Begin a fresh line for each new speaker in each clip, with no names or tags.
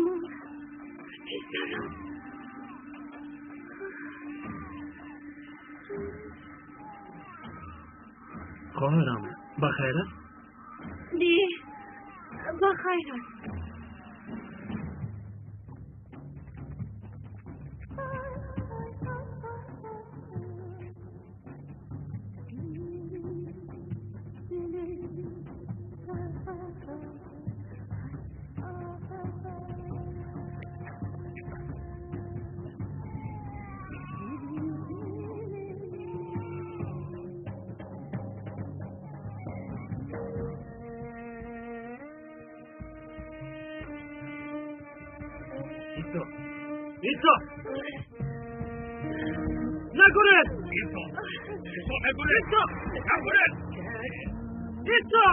Сулаймон, писарам.
Хоҳарам, ба хайр аст?
Не, ба хайр аст.
Исо! Нагурез!
Исо! Исо, нагурез!
Исо!
Нагурез!
Исо!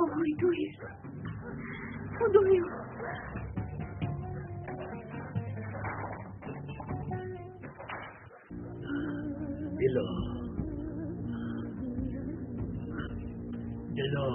Оғои Тоҳир, Худоё,
Дило, дило.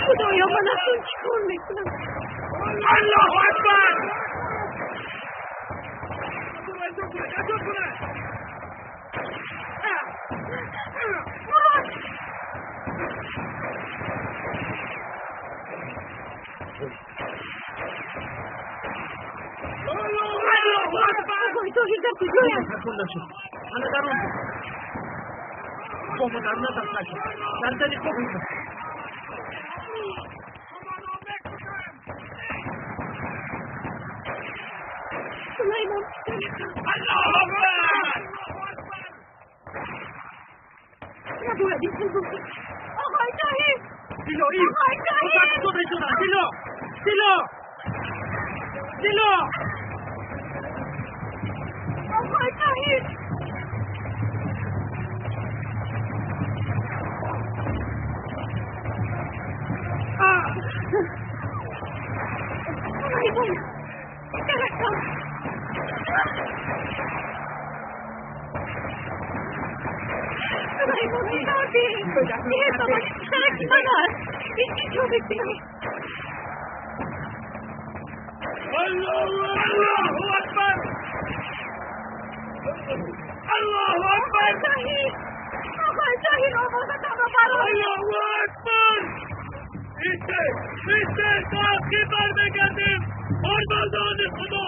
Худоё, ман акнун чӣ кор мекунам?
Аллоҳу акбар!
Мурод! Оғои Тоҳир дар куҷоянд?
Ана дар он бо модар натарсакед, дар дари хоб.
Сулаймон, писаракам.
Аллоҳу акбар!
Набояд ин хел бошад. Оғои Тоҳир!
Дилои!
Оғои Тоҳир!
Дило! Дило! Дило!
Оғои Тоҳир! Сулаймон, писаракам. Сулаймон, писаракам. Писараки ман аст. Ин чӣ ҷо мекунӣ?
Аллоҳу акбар! Аллоҳу акбар!
Тоҳир! Оғои Тоҳир, овозатонро барор!
Аллоҳу акбар! Исо! Исо, то бармегардем! Ҳормандони Худо!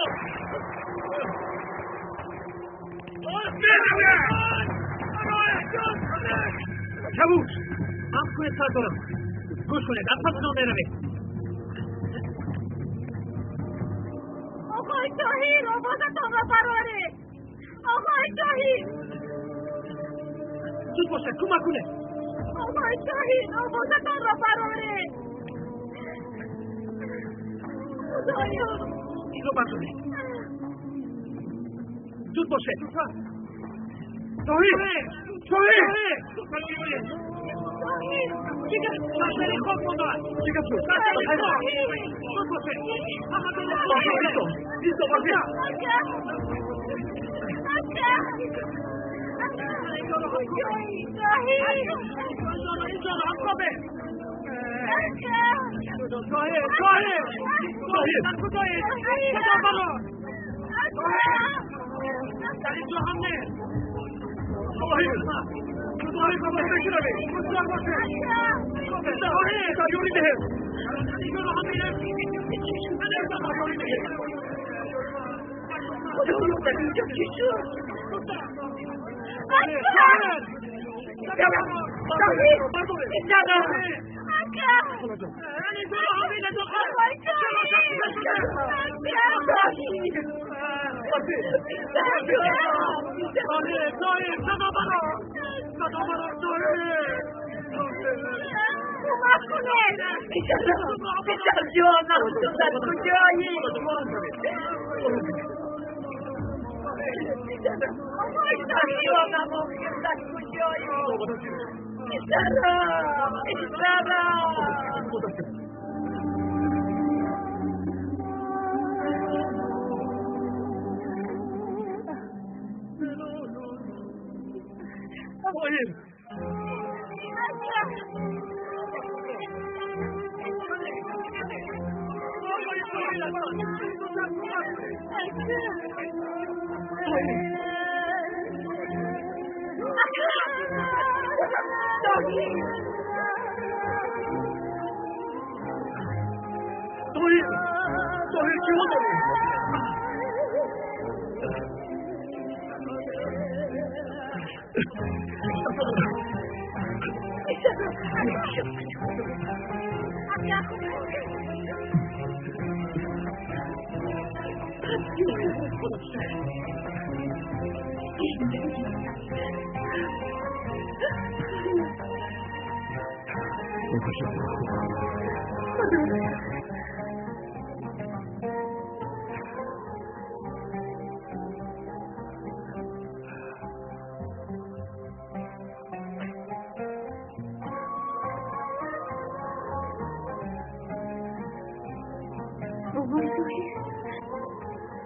Кабус! Амр кунед, сардорам. Гӯш кунед, аз пасатон меравед.
Оғои Тоҳир, овозатонро бароред! Оғои Тоҳир!
Зуд бошед, кӯмак кунед.
Оғои Тоҳир, овозатонро бароред! Худоё!
Инро бардоред. Зуд бошед. Тоҳир! Тоҳир! Чӣ гап шуд? Зуд бошед. Исто, бошед.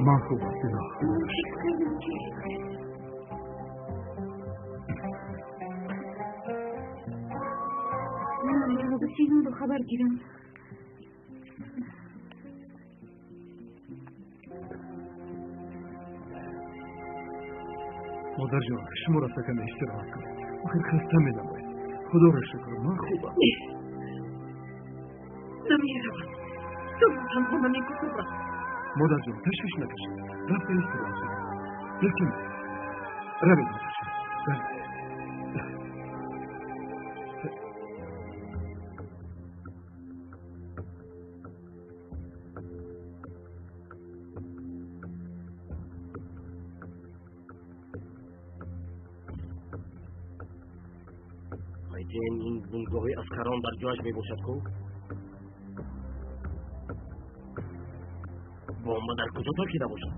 Ман хуб ҳастам.
Ман ба Синоро хабар гирам.
Модарҷон, шумо рафта каме истироҳат кунед. Охир хаста менамоед. Худоро шукр, ман хубам.
Не, намеравам. Туро танҳо намегузорам.
Модарҷон, ташвиш накашед. Рафта истироҳат кунед. Илтимос, равед, модарҷон, равед.
Ин бунгоҳи аскарон дар ҷояш мебошад ку? Бомба дар куҷо таркида бошад?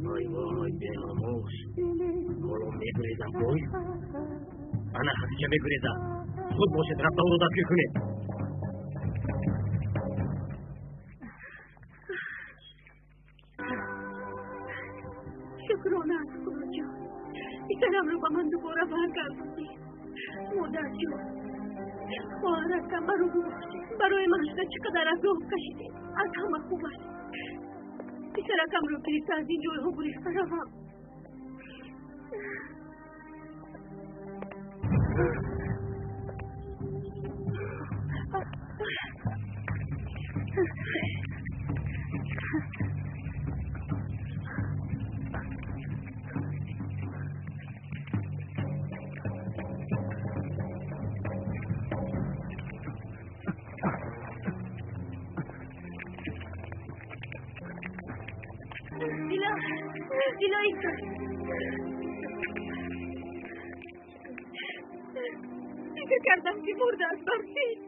Вой вой, беномус, ҳоло мегурезам бой. Ана Хадича мегурезад. Зуд бошед, рафта ӯро дастгир кунед.
Шукрона аз Худоҷон, писарамро ба ман дубора баргардондӣ. Модарҷон, хоҳаракам, маро бубахшед. Барои ман шуда чӣ қадар азоб кашидед. Аз ҳама хуб аст писаракамро гирифта аз ин ҷойҳо гурехта равам. Дило, Дило, исто. Фикр кардам, ки мурдааст Барфин.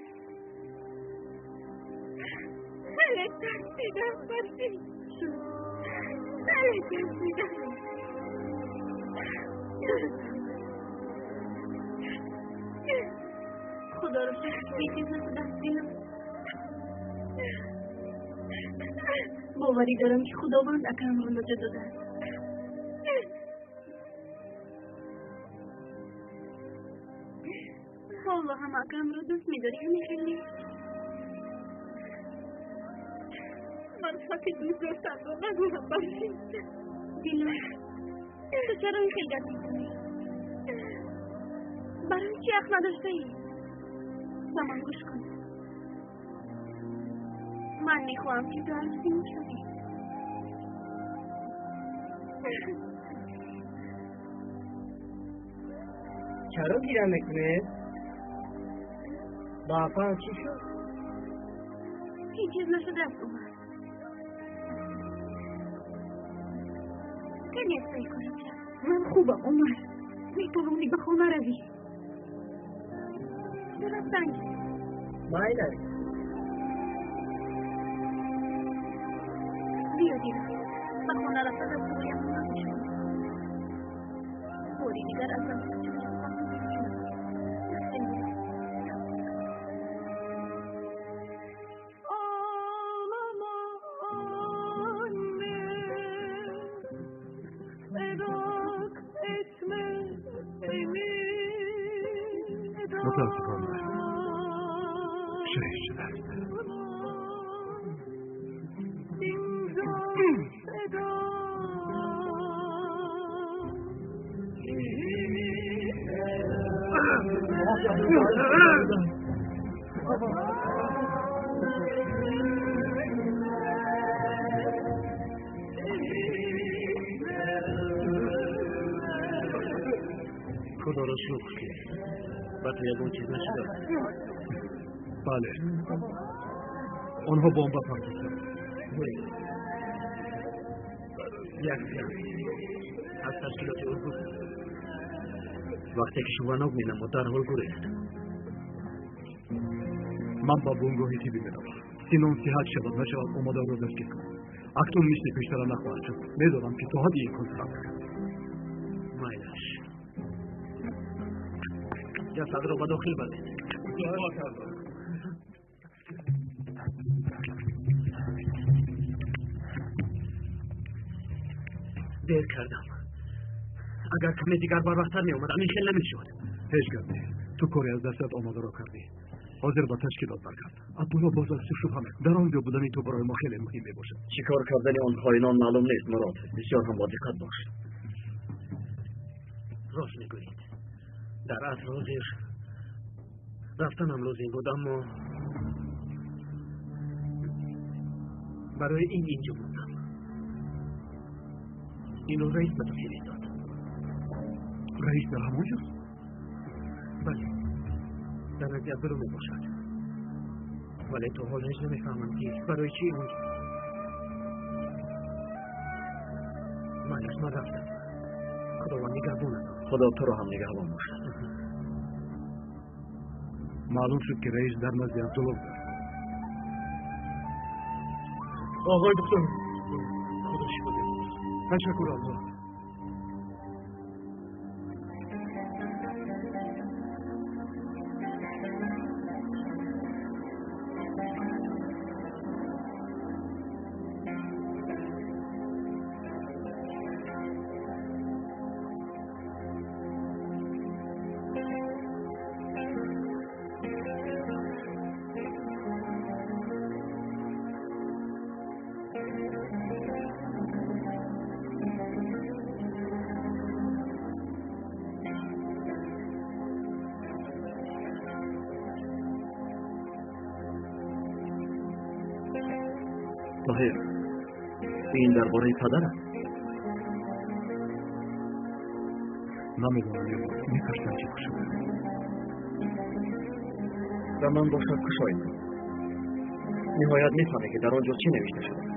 Хеле тарсидам, Барфин. Хеле тарсидам. Худоро шукр, ҳеҷ чиз нашудааст, Дило. Боварӣ дорам, ки Худованд акамро наҷот додааст. Ҳоло ҳам акамро дӯст медорӣ, ҳамин хел нест? Ман ҳаққи дӯст доштанро надорам, Барфин. Дило, ту чаро ин хел гап мезанӣ? Барои чӣ ҳақ надоштаӣ? Ба ман гӯш кун. Ман мехоҳам, ки ту арӯси ман шавӣ.
Чаро гиря мекунед? Ба апаам чӣ шуд?
Ҳеҷ чиз нашудааст, Умар. Каме аз пайи корам шав. Ман хубам, Умар. Метавонӣ ба хона равӣ. Рафтанг.
Майлаш.
Биё, Дило. Ба хона рафта дастҳоямро мепӯшам. Бори дигар аз замин чунин сухан намешунавам. Рафтем, Дило.
Ağlama anne, merak etme beni.
Мутаассифона, шаҳид шудааст.
Dinca seda.
Худоро шукр, ки ба ту ягон чиз нашудааст.
Бале, онҳо бомба партофтанд.
Гурехт. Як зан аз ташкилоти ӯ буд. Вақте ки шубҳанок менамуд, дарҳол гурехт.
Ман ба бунгоҳи тиббӣ меравам. Синон сиҳат шавад нашавад, омада ӯро дастгир кунам. Акнун мисли пештара нахоҳад шуд. Медонам, ки то ҳадди имкон сабр кард.
Майлаш. Ҷасадро ба дохил баред. Дер кардам. Агар каме дигар барвақттар меомадам, ин хел намешуд.
Ҳеҷ гап не. Ту коре аз дастат омадаро кардӣ. Ҳозир ба ташкилот баргард. Абдулло боз аз ту шубҳа мекунад. Дар он ҷо будани ту барои мо хеле муҳим мебошад.
Чӣ кор кардани он хоинон маълум нест, Мурод. Бисёр ҳам бодиққат бош. Рост мегӯед. Дар асл ҳозир рафтанам лозим буд, аммо барои ин инҷо мондам. Инро раис ба ту фиристод.
Раис дар ҳамон ҷост?
Бале, дар назди Абдулло мебошад. Вале то ҳол ҳеҷ намефаҳмам, ки барои чӣ он. Майлаш, ман рафтам. Худованд нигаҳбонатон. Худо туро ҳам нигаҳбон бошад.
Маълум шуд, ки раис дар назди Абдулло будааст.
Оғои доктор, Худо шифо диҳад.
Ташаккур, Аллоҳ.
Тоҳир, ин дар бораи падарат?
Намедонам, метарсам, чӣ бошад.
Ба ман бошад, кушоед. Ниҳоят мефаҳмӣ, ки дар он ҷо чӣ навишта шудааст.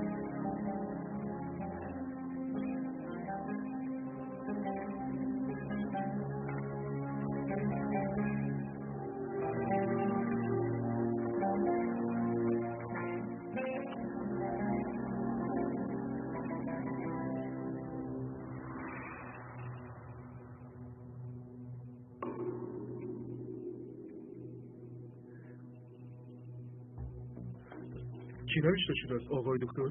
Чӣ навишта шудааст, оғои доктор?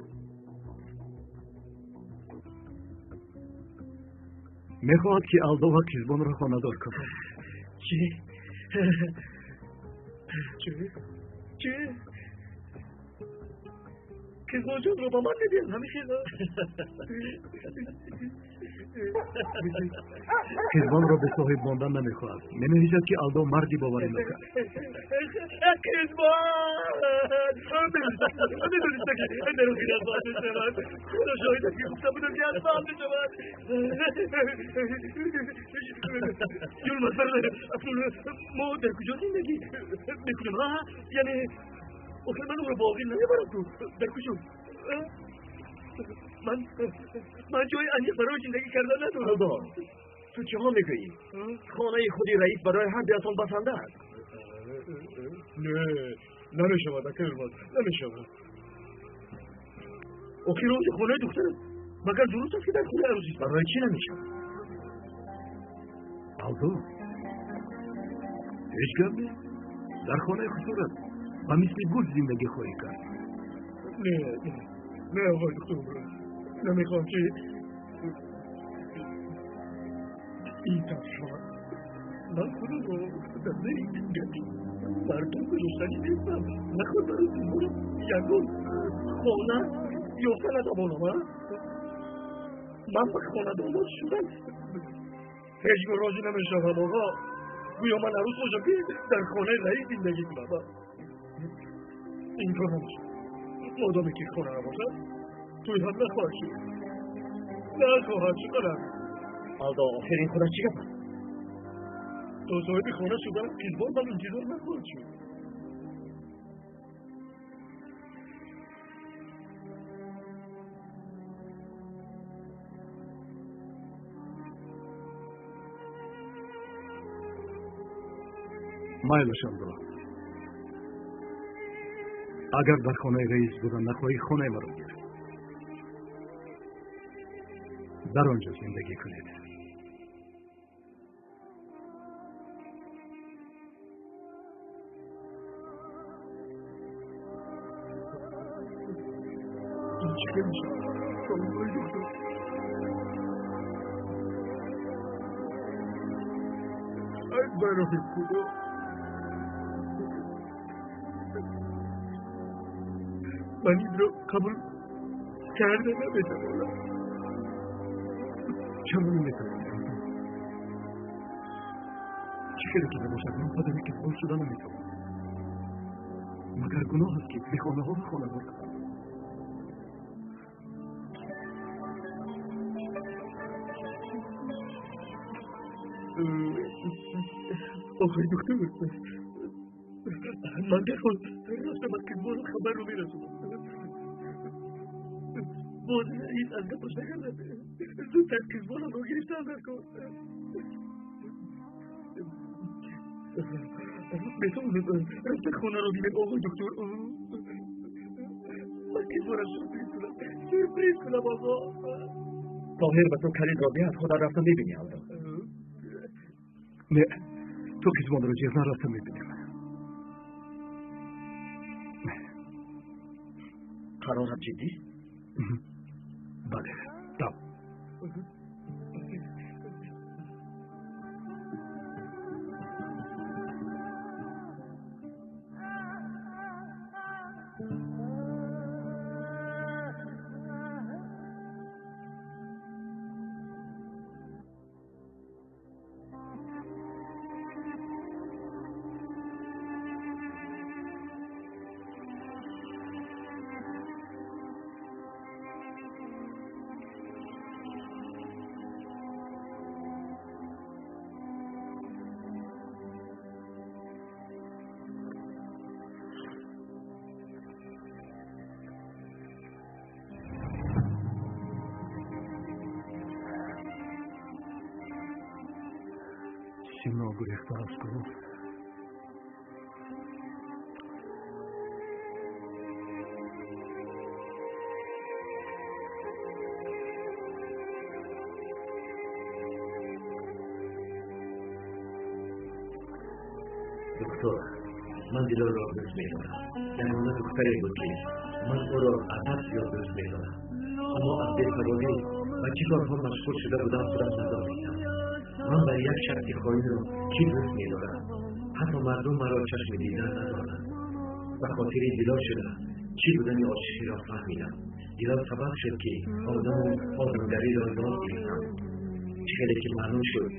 Мехоҳад, ки Алдо ва Қизбонро хонадор кунад.
Чӣ? Чӣ? Чӣ? Қизбонҷонро ба ман медиҳад ҳамин хел?
Қизбонро бесоҳиб мондан намехоҳад. Менависад, ки Алдо марди боваринок аст.
Қизбон! Медониста, ки дар охир аз ман мешавад. Худо шоҳид аст, ки гуфта будам, ки аз ман мешавад. Юлмаз бародар, акнун мо дар куҷо зиндагӣ мекунем, а? Яъне охир ман ӯро бо оғил намебарам ту. Дар куҷо? Ман ҷои аниқ барои зиндагӣ кардан надорам.
Алдо, ту чиҳо мегӯӣ? Хонаи худи раис барои ҳар дуятон басанда аст.
Не, намешавад, ака Юлмаз, намешавад.
Охир онҷо хонаи духтар аст. Магар дуруст аст, ки дар хонаи арӯсист?
Барои чӣ намешавад?
Алдо, ҳеҷ гап не. Дар хонаи хусурат ба мисли гул зиндагӣ хоҳӣ кард.
Не, не, оғои доктор, намехоҳам, ки ин тавр шавад. Ман худамро дар зери гапи мардум гузоштанӣ нестам. Наход барои Қизбонам ягон хона ёфта натавонам, а? Ман ба хонадондор шудан ҳеҷ гоҳ розӣ намешавам, оғо. Гӯё ман арӯс бошам, ки дар хонаи раис зиндагӣ кунам. Ин кор намешавад. Модоме ки хона набошад, тӯй ҳам нахоҳад шуд. Нахоҳад шуд, анам.
Алдо, охир ин худаш чӣ гап аст?
То соҳиби хона шуданам Қизбон ҳам интизор нахоҳад шуд.
Майлаш, Алдо. Агар дар хонаи раис будан нахоҳӣ, хонаи маро гир. Дар он ҷо зиндагӣ кунед.
Ин чӣ хел мешавад? Оғои доктор. Ай барои Худо. Ман инро қабул карда наметавонам.
Чаро наметавонӣ, Алдо? Чӣ хеле ки набошад, ман падари Қизбон шуда наметавонам. Магар гуноҳ аст, ки бехонаҳоро хонадор кунам?
Оғои доктор, ман дарҳол рафтам аз Қизбону хабарро мерасонам. Боз раис аз гапаш нагардад. Зудтар Қизбонамро гирифтам дар кор. Метавонем рафта хонаро бинем, оғои доктор? Ман Қизбонам сюрприз кунам. Сюрприз кунам, оғо.
Тоҳир ба ту калидро диҳад, худат рафта мебинӣ, Алдо.
Не, ту Қизбонро ҷиғ нарафта мебинем.
Қарорат ҷиддист?
Бале, рав. Сино гурехта аз гурӯҳ.
Доктор,
Ман Дилорро дӯст медорам. Ягона духтаре буд, ки ман ӯро адаб зиёд дӯст медорам. Аммо аз бесаводӣ ба чӣ корҳо машғул шуда будам, худам надонистам. Ман ба як шахси хоинро кӣ дӯст медорам? Ҳатто мардум маро чашми дидан надоранд. Ба хотири Дилор шуда чӣ будани ошиқиро фаҳмидам. Дилор сабаб шуд, ки одаму одамгариро ёд гирифтам. Чӣ хеле ки маълум шуд,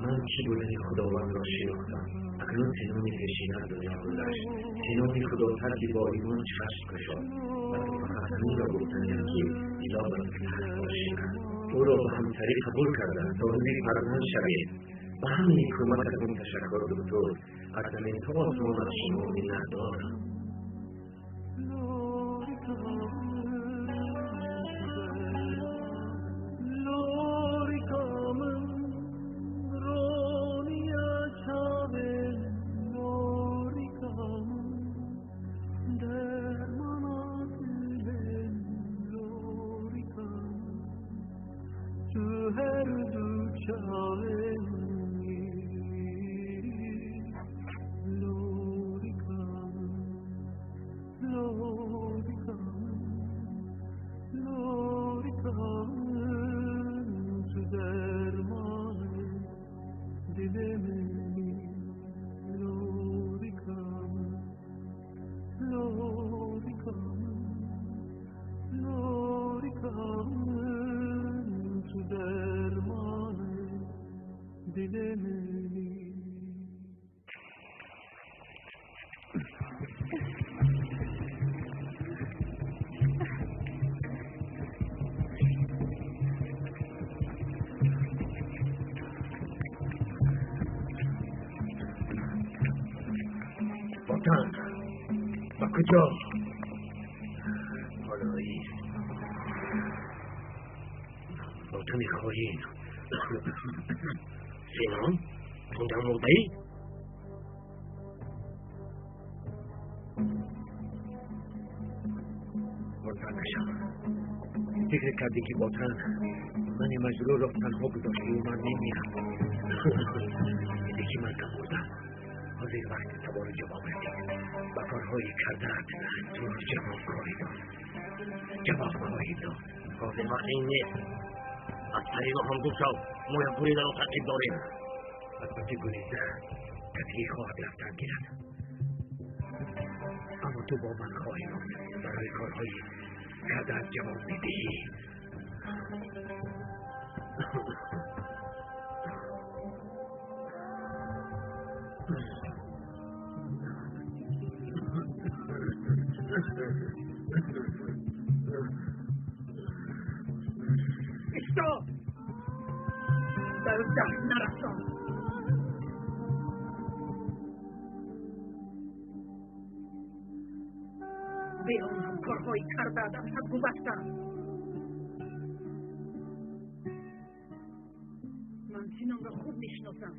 ман чӣ будани Худовандро шинохтам. Акнун Синони пешина аз дунё гузашт. Синони худотарси бо имон чашм кушод. Ва то фақат ҳаминро гуфтаниям, ки Дилор ба сахт ошиқ аст. Ӯро ба ҳамсарӣ қабул карда, соҳиби фарзанд шавед. Ба ҳамаи кӯмакатон ташаккур, доктор. Аз замин то осмон аз шумо миннатдорам. Ботан ба куҷо? Болоӣ ботани хоин. Синон, ту намурдаӣ? Мурда нашав. Фикр кардӣ, ки ботан мани маҷрӯҳро танҳо гузоштиву ман мемирам. Дидӣ, ки ман намурдам. Ҳозир вақти саволу ҷавоб расид. Ба корҳои кардаат ту ҷавоб хоҳӣ дод. Ҷавоб хоҳӣ дод.
Ҳозир вақти ин нест. Аз сари роҳам дур шав. Мо як гурезаро таъқиб дорем.
Аз паси гуреза касе хоҳад рафтан гирад. Аммо ту бо ман хоҳӣ монд. Барои корҳои кардаат ҷавоб медиҳӣ.
Исто! Ба ӯ даст нарасон. Бе он ҳам корҳои кардаат аз ҳад гузаштанд. Ман Синонро хуб мешиносам.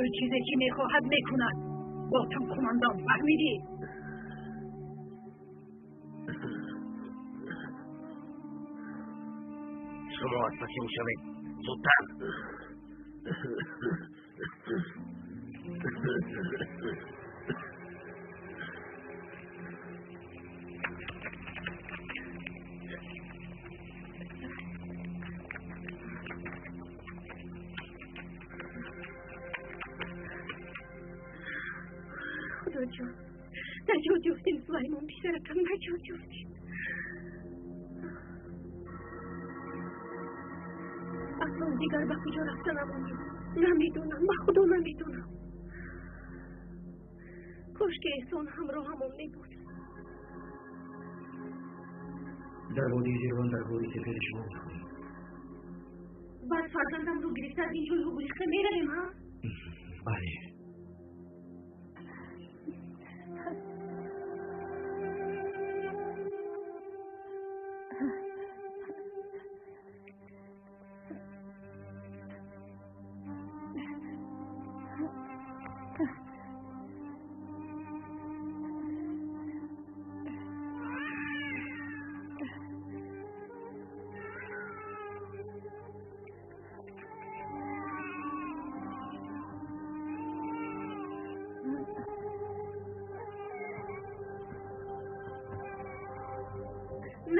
Ӯ чизе ки мехоҳад, мекунад. Ботан кумандан, фаҳмидӣ?
Шумо аз паси ӯ шавед. Зудтар.
Худоҷон, наҷот ёфтем, Сулаймон писаракам, наҷот ёфтем. Акнун дигар ба куҷо рафтанам онро намедонам, ба Худо намедонам. Кошки Эҳсон ҳамроҳамон мебуд.
Дар водии Зирвон, дар гӯри сефеди шумо мехонем.
Баъд фарзандамро гирифта аз ин ҷойҳо гурехта меравем, ҳа?
Бале.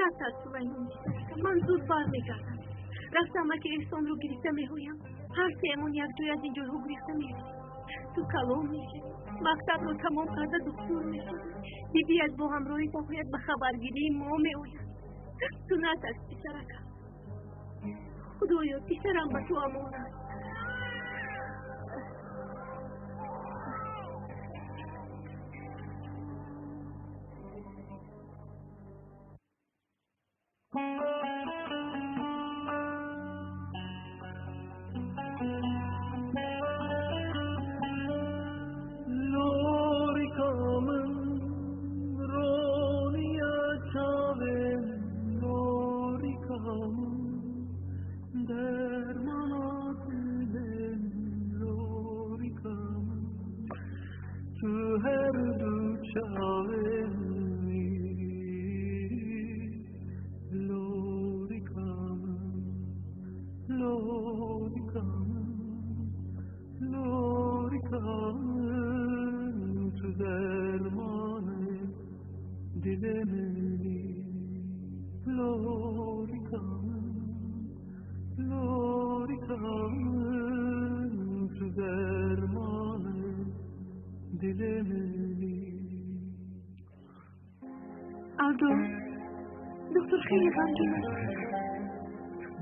Натарс, Сулаймон писаракам, ман зуд бармегардам. Рафтам аки Эҳсонро гирифта меоям. Ҳар сеамон якҷоя аз ин ҷойҳо гурехта меравем. Ту калон мешавӣ, мактабро тамом карда духтур мешавӣ. Бибият бо ҳамроҳи тахоят ба хабаргирии мо меояд. Ту натарс, писаракам. Худоё, писарам ба ту амонат.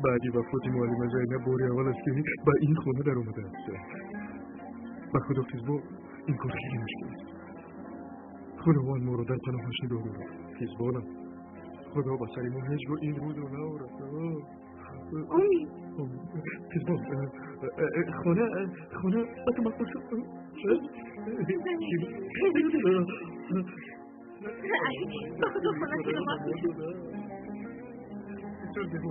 Баъди вафоти муаллима Зайнаб бори аввал аст, ки ба ин хона даромадааст. Ба худо, Қизбо, ин кор хеле мушкил аст. Худованд моро дар паноҳаш нигоҳ дорад. Қизбонам, худо ба сари мо ҳеҷ гоҳ ин рӯзро наорад.
Умид.
Қизбон, хона ба ту маъқул шуд?
Ба худо, хона хеле маъқул шуд.
Бисёр зебо.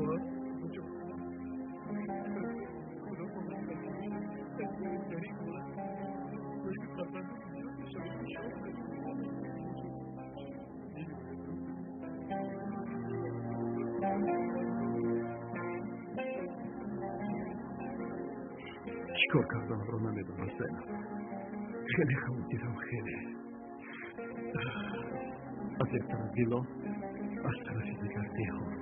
Чӣ кор карданамро намедонам, Зайнаб. Хеле ғамгинам, хеле. Аз як тараф Дило, аз тарафи дигар Деҳон.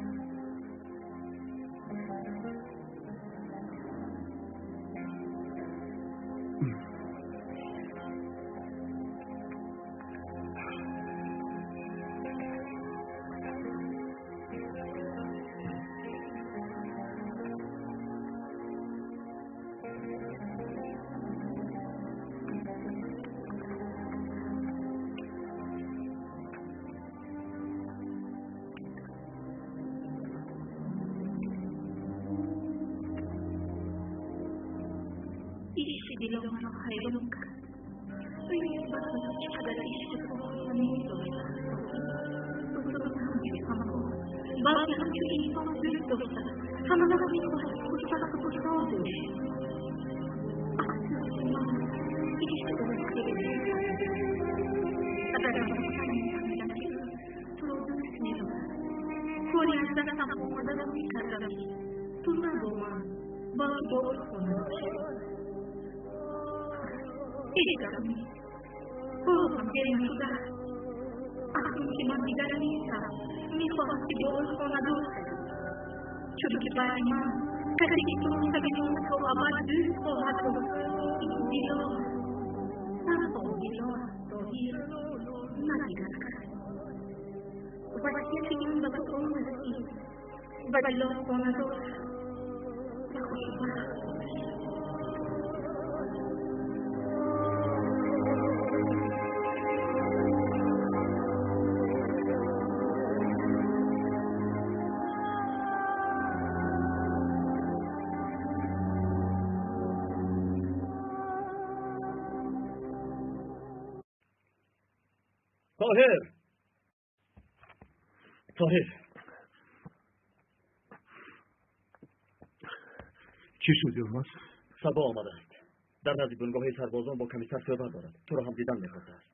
Ишқи Дило маро ҳайрон кард. Ӯ ба худо чӣ қадар ишқи самимӣ дошта, ӯро ҳамчун ҳамаҳо, балки ҳамчун инсон дӯст дошта, ҳама вақт мехоҳад хушбахту хушҳол бошад. Афсӯс, ман ишқи ӯро хеле мефаҳмидам. Агар ман мефаҳмидам, ки ӯ туро дӯст медорад, кори аз дастам омадаро мекардам, ки ту на бо ман, балки бо ӯ хонадор шавӣ. Ҳеҷ гап нест. Боз ҳам дер нашудааст. Акнун ки ман дигар нестам, мехоҳам, ки бо ӯ хонадор шавӣ. Чунки баъди ман касе, ки туро самимона то абад дӯст хоҳад дошт, ин Дило аст. Танҳо Дило аст, Тоҳир, на дигар кас. Васияти ман ба ту он аст, ки ба Дило хонадор шав ва хушбахт бош.
Тоҳир, Тоҳир,
Чӣ шуд, Йилмаз?
Сабо омадааст. Дар назди бунгоҳи сарбозон бо комиссар суҳбат дорад. Туро ҳам дидан мехостааст.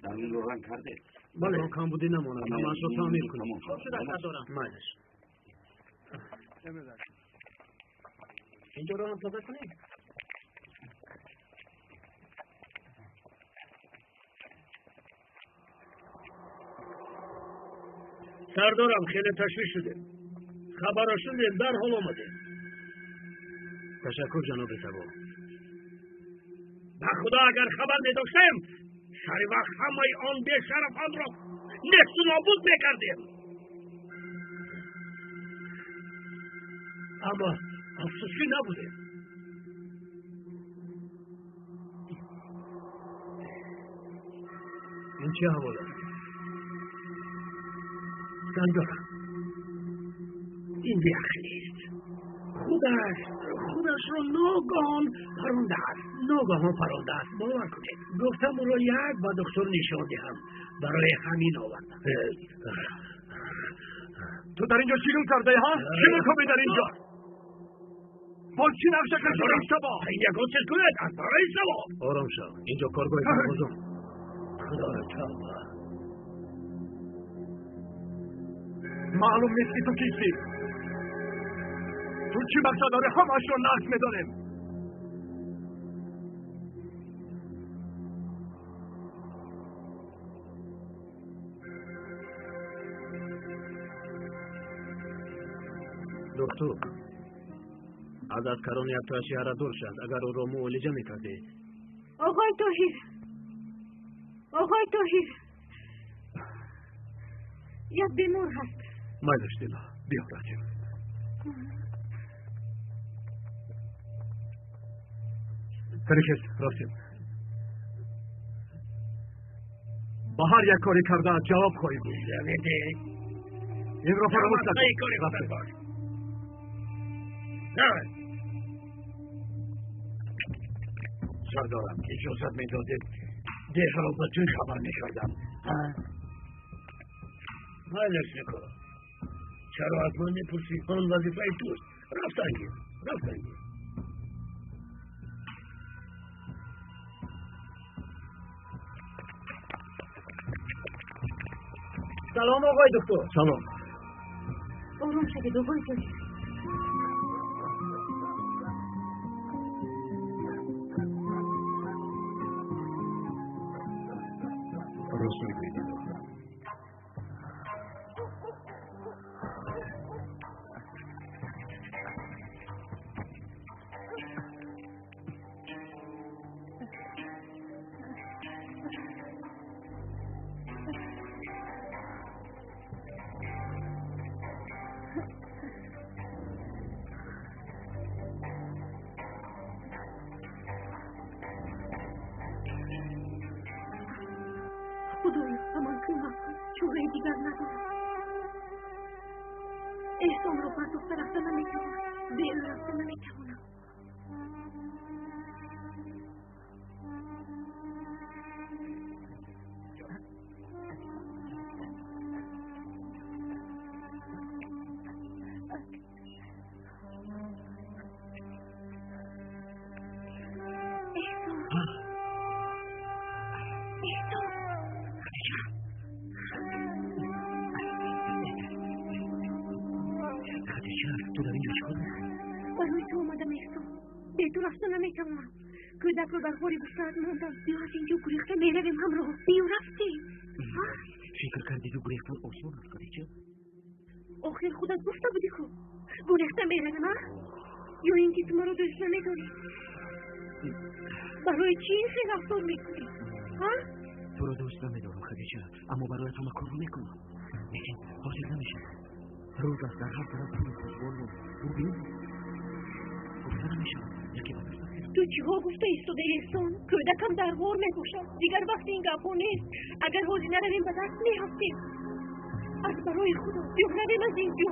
Заминро ранг кардед?
Бале, камбудӣ намонад, ҳамаашро таъмир кунем.
Хуб шуда, сардорам.
Майлаш.
Инҷоро ҳам тоза кунем.
Сардорам, хеле ташвиш шудем. Хабарро шунидем, дарҳол омадем. Ташаккур, ҷаноби Сабо. Ба Худо, агар хабар медоштем, сари вақт ҳамаи он бешарафонро несту нобуд мекардем. Аммо афсӯс, ки набудем. Ин чӣ аҳвол аст? Сардорам, ин беақлист. Худашро ногаҳон парондааст, ногаҳон парондааст. Бовар кунед, гуфтам ӯро як ба духтур нишон диҳам, барои ҳамин овардам. Ту дар инҷо чӣ гум кардаӣ, ҳа? Чӣ мекунӣ дар инҷо? Боз чӣ нақша кашидӣ, Сабо? Ин ягон чиз кунед аз барои савоб. Ором шав, инҷо коргоҳи сарбозон. Худоро тавба. Маълум нест, ки ту кистӣ. Ту чӣ мақсад дорӣ, ҳамаашро нақс медонем. Доктор, аз аскарон яктояш ярадор шуд. Агар ӯро муолиҷа мекардед.
Оғои Тоҳир, оғои Тоҳир, як бемор ҳаст.
Майлаш, Дило, биё рафтем. Тарихез, рафтем. Ба ҳар як коре кардаат ҷавоб хоҳӣ гуфт. Инро фаромӯш накун. Рафтем. Сардорам, иҷозат медодед, деҳро ба тӯй хабар мекардам. Майлаш, Нико, чаро аз ман мепурсӣ? Он вазифаи туст. Рафтан гир, рафтан гир.
Салом, оғои доктор.
Салом.
Ором шавед, оғои Тоҳир.
Рост мегӯӣ, Дило.
Худоё, ба ман кӯмак кун, чораи дигар надорам. Эҳсонро партохта рафта наметавонам, бе ӯ рафта наметавонам. Эҳсон, Эҳсон.
Хадича, ту дар инҷо чӣ кор мекунӣ?
Барои ту омадам, Эҳсон. Бе ту рафта наметавонам. Кӯдакро дар ғори гуфтаат мондам. Биё, аз инҷо гурехта меравем ҳамроҳ. Биё, рафтем.
Фикр кардӣ, ки гурехтан осон аст, Хадича?
Охир худат гуфта будӣ ку, гурехта меравем, а? Ё ин ки ту маро дӯст намедорӣ? Барои чӣ ин хел рафтор мекунӣ, а?
Туро дӯст намедорам, Хадича, аммо бароят ҳама корро мекунам. Лекин ҳозир намешавам. Рӯз аст, дар ҳар тараф пули посбонро бубин. Гуфта намешавад, яке ба даст мерасад.
Ту чиҳо гуфта истодаи, Эҳсон? Кӯдакам дар ғор мебошад. Дигар вақти ин гапҳо нест. Агар ҳозир наравем, ба даст меафтем. Аз барои Худо, биё равем аз ин ҷо.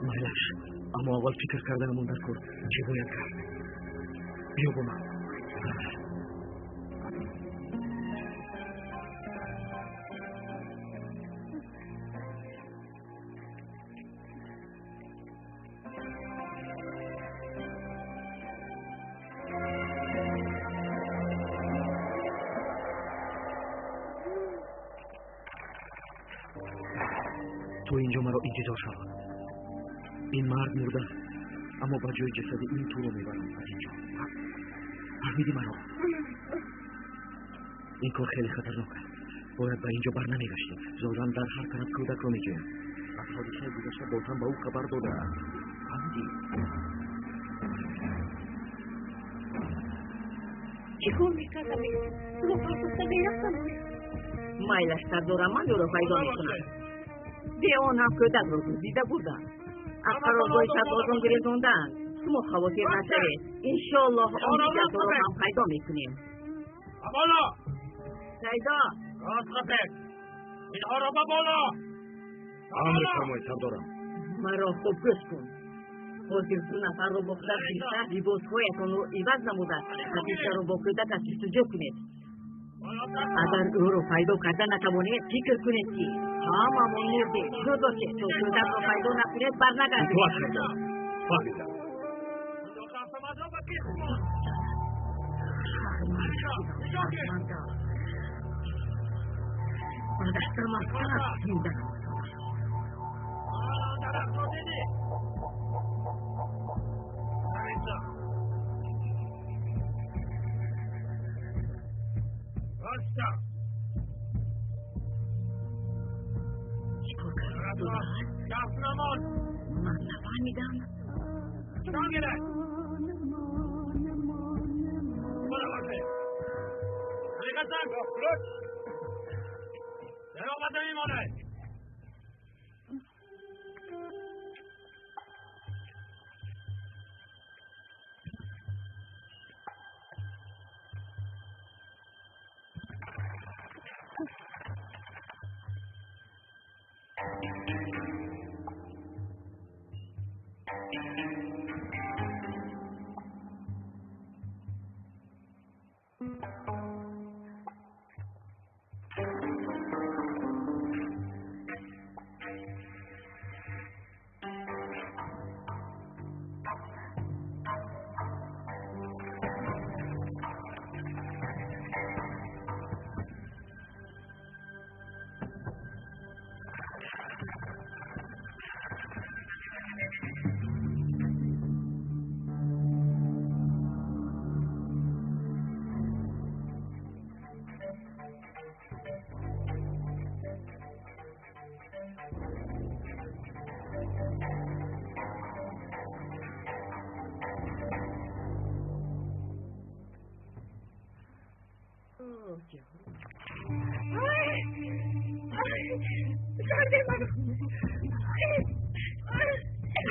Майлаш, аммо аввал фикр карданамон дар кор, чӣ бояд кард. Биё бо ман. Ту инҷо маро интизор шав. Ин мард мурда, аммо ба ҷои ҷасади ин туро мебарам аз инҷо. Фаҳмидӣ маро? Ин кор хеле хатарнок аст.
Бояд ба инҷо бар намегаштем. Зоҳиран дар ҳар тараф кӯдакро меҷӯянд.
Аз ҳодисаи гузашта Ботам ба ӯ хабар додааст.
Фаҳмидӣ?
Чӣ кор мекардам? Ӯро партофта мерафтам.
Майлаш сардорам, ман ӯро пайдо мекунам. Бе он ҳам кӯдакро дуздида бурданд. Аз қароргоҳи сарбозон гурезондаанд. Шумо хавотир нашавед. Иншоаллоҳ он ҳуҷҷатҳоро ҳам пайдо мекунем.
Ба боло!
Сайдо!
Рост қапед! Инҳоро ба боло!
Амр фармоед, сардорам.
Маро хуб гӯш кун. Ҳозир ду нафарро бо худат гирифта, либосҳоятонро иваз намуда, Хадичаро бо кӯдакаш ҷустуҷӯ кунед. Агар ӯро пайдо карда натавонед, фикр кунед, ки ҳамамон мурдем. Зуд бошед, то кӯдакро пайдо накунед, барнагардед.
Итоат сардор. Фаҳмидам.
Ба дастам афтад, зинда намонам. Чӣ кор кардам? Ман нафаҳмидам.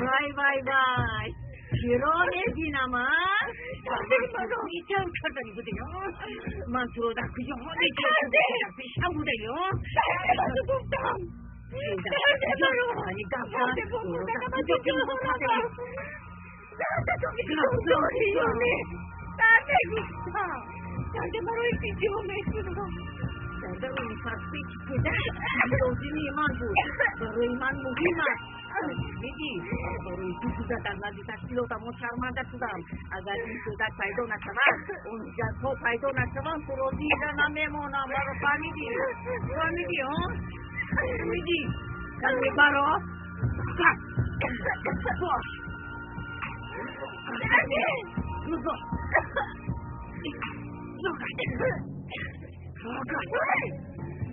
Вай, вай, вай! Чиро мебинам, а? Итар кардани будӣ, а? Ман туро дар куҷоҳо меҷӯям? Дар пешам будаӣ, а?
Гуфтам.
Ани гап зан, туро дар куҷо пинҳон кардаӣ?
Дарде маро илтиҷо мекунам.
Дар даруни фарқпечи кӯдак лозимии ман буд. Барои ман муҳим аст. Медӣ, барои ду кӯдак аз назди ташкилотамон шарманда шудам. Агар ин кӯдак пайдо нашавад, он ҳуҷҷатҳо пайдо нашаванд, туро зинда намемонам. Маро фаҳмидӣ? Фаҳмидӣ, ҳо? Фаҳмидӣ? Каме баро. Бош. Бош.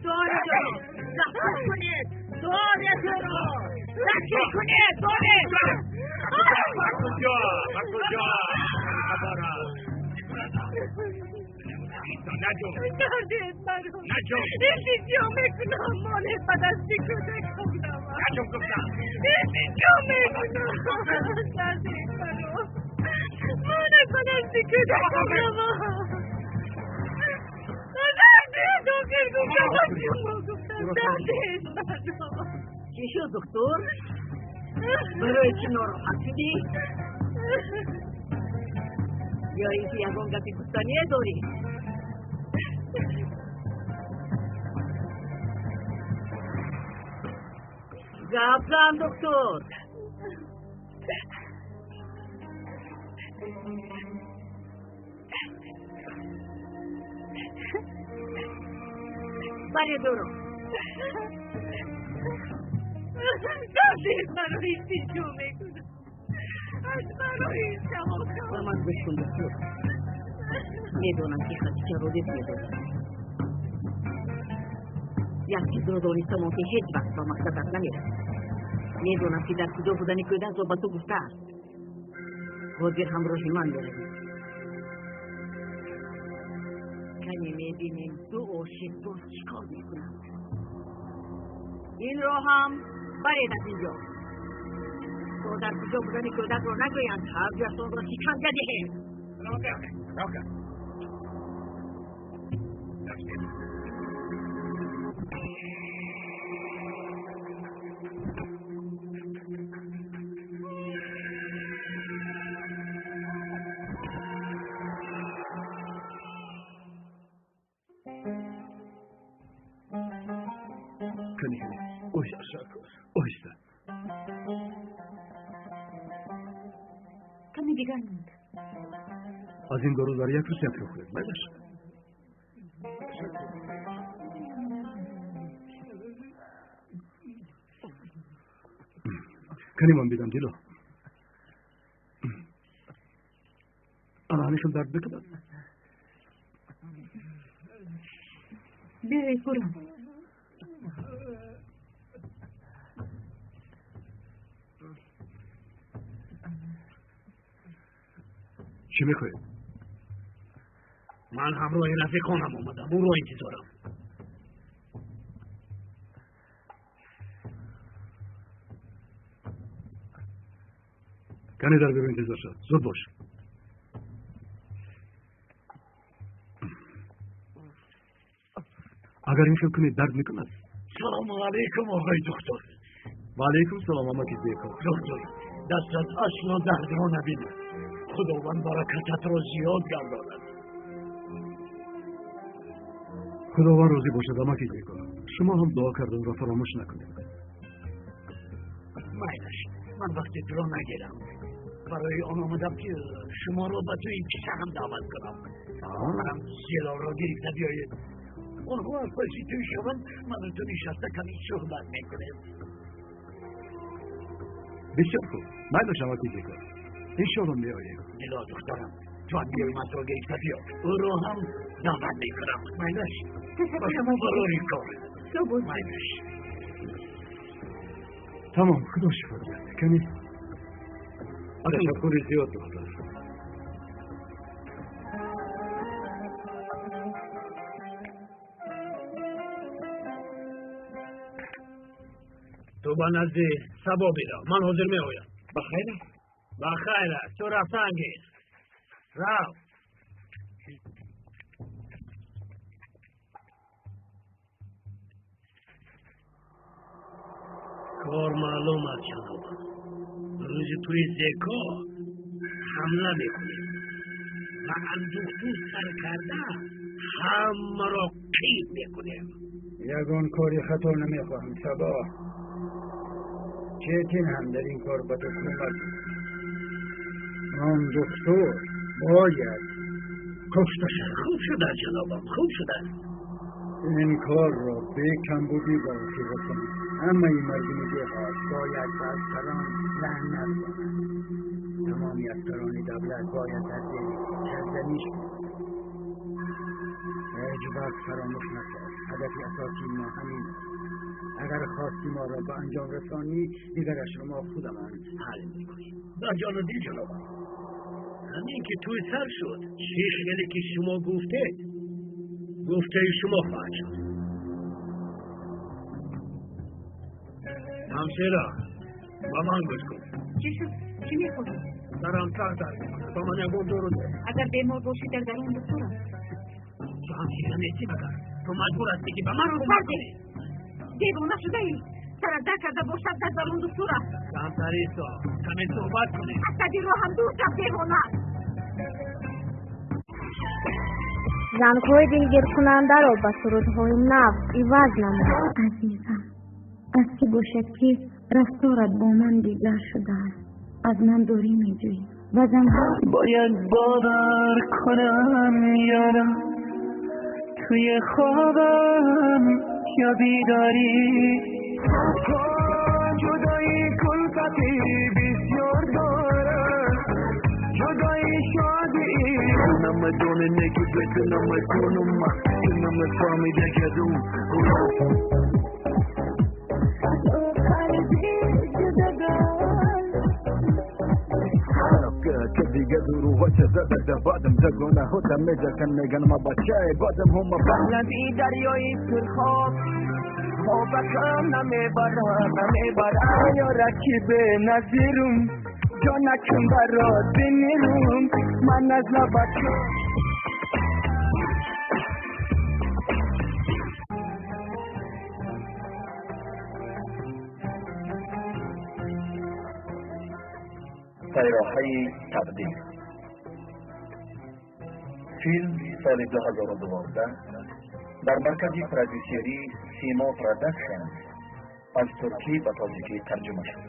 Дори туро зафар кунед, дори туро дастгир кунед, дори.
Ба куҷо? Ба куҷо? Хабар аст. Наҷум.
Дардед маро.
Наҷум.
Илтиҷо мекунам, моле ба дасти кӯдакам равад.
Наҷум гуфтам.
Илтиҷо мекунам. Дардед маро. Моле ба дасти кӯдакам равад. Дардед, охир гуфтам, ба шумо гуфтам, дардед маро.
Чӣ шуд, доктор? Барои чӣ нороҳат шудӣ? Ё ин ки ягон гапи гуфтание дорӣ? Гап зан, доктор. Бале, дуру.
Дардед маро илтиҷо мекунам. Аз барои савокам.
Ба ман гӯш кун, доктор. Медонам, ки Хадичаро дӯст медорӣ. Як чизро донистамон, ки ҳеҷ вақт ба мақсадат намерасӣ. Медонам, ки дар куҷо будани кӯдакро ба ту гуфтааст. Ҳозир ҳамроҳи ман меравӣ. Кани мебинем, ду ошиқ боз чӣ кор мекунанд. Инро ҳам баред аз инҷо. То дар куҷо будани кӯдакро нагӯянд, ҳар дуяшонро шиканҷа диҳем.
Кани, кани, оҳиста, оҳиста.
Ками дигар монд.
Аз ин дору дар як рӯз якро хӯред, майлаш? Кани ман бидам, Дило. Ана ҳамин хел дард мекунад?
Биёед хӯрам.
Чӣ мехоҳед?
Ман ҳамроҳи рафиқонам омадам, ӯро интизорам.
Кани дар берун интизор шав, зуд бош. Агар ин хел кунед, дард мекунад.
Салому алайкум, оғои доктор.
Ва алайкум салом, амаки Зеко.
Доктор, дастат асло дардро набинад. Худованд баракататро зиёд гардонад.
Худованд розӣ бошад, амаки Зеко. Шумо ҳам дуо карданро фаромӯш накунед.
Майлаш, ман вақти туро нагирам. Барои он омадам, ки шуморо ба тӯи писарам даъват кунам. Манам зилоро гирифта биёед. Онҳо аз паси тӯй шаванд, ману ту нишаста ками суҳбат мекунем.
Бисёр хуб, майлаш, амаки Зеко. Иншоалло меоем.
Дило, духтарам, ту ҳам биёй, манро гирифта биё. Ӯро ҳам даъват мекунам. Майлаш, ба шумо барори кор. Майлаш.
Тамом, худо шифо диҳад. Кани ташаккури зиёд, доктор.
Ту ба назди Сабо бирав, ман ҳозир меоям.
Ба хайр аст?
Ба хайр аст, ту рафтан гир. Рав. Кор маълум аст, ҷанобам. Рӯзи тӯи Зеко ҳамла мекунем ва андухту сар карда ҳамаро қит мекунем.
Ягон кори хато намехоҳам, Сабо. Четин ҳам дар ин кор ба ту кӯмак. Он духтур бояд кушта шавад.
Хуб шудааст, ҷанобам, хуб шудааст.
Ин корро бекамбудӣ ба охир расонед. Ҳамаи мардуми деҳот бояд ба аскарон лаънат кунанд. Тамоми аскарони давлат бояд дар зери сарзаниш бошанд. Ҳеҷ вақт фаромӯш насоз, ҳадафи асосии мо ҳамин аст. Агар хости моро ба анҷом расонӣ, дигарашро мо худамон ҳал мекунем.
Ба ҷону дил, ҷанобам. Ҳамин ки тӯй сар шуд, чӣ хеле ки шумо гуфтед, гуфтаи шумо хоҳад шуд. Ҳамшера, ба ман гӯш кун.
Чӣ шуд? Чӣ мехоҳӣ?
Сарам сар дард мекунад. Ба ман ягон дору деҳ.
Агар бемор бошӣ, дар дарун духтур аст.
Ту ҳамшира нестӣ магар? Ту маҷбур ҳастӣ, ки ба ман кӯмак кунӣ.
Девона шудаӣ? Сарат дард карда бошад, дар дарун духтур аст.
Камтар исто, каме суҳбат кунем.
Аз таби роҳам дур шав, девона.
Зангҳои дилгиркунандаро ба сурудҳои нав иваз намуд.
Азизам, аз чӣ бошад, ки рафторат бо ман дигар шудааст? Аз ман дурӣ меҷӯӣ ва занҳо
бояд бовар кунам ё на, توی خوابم یا بیداری جدایی کلفتی بسیار دارد، جدایی شادی.
Намедонӣ неки бе ту наметонам, ман ту намефаҳми дакадум.
که دیگه دروغ زده ده بعدم زگونه ها میجکن میگن ما بچه بعدم هم
پهلوی دریای سرخاب خوابکم نمیبرم نمیبرم.
یا رکیب نظیرم جانکم برات بمیرم من از لبکم.
Сайроҳаи тақдир. Филм соли 2012 дар маркази продюсерии Симо Продакшн аз туркӣ ба тоҷикӣ тарҷума шуд.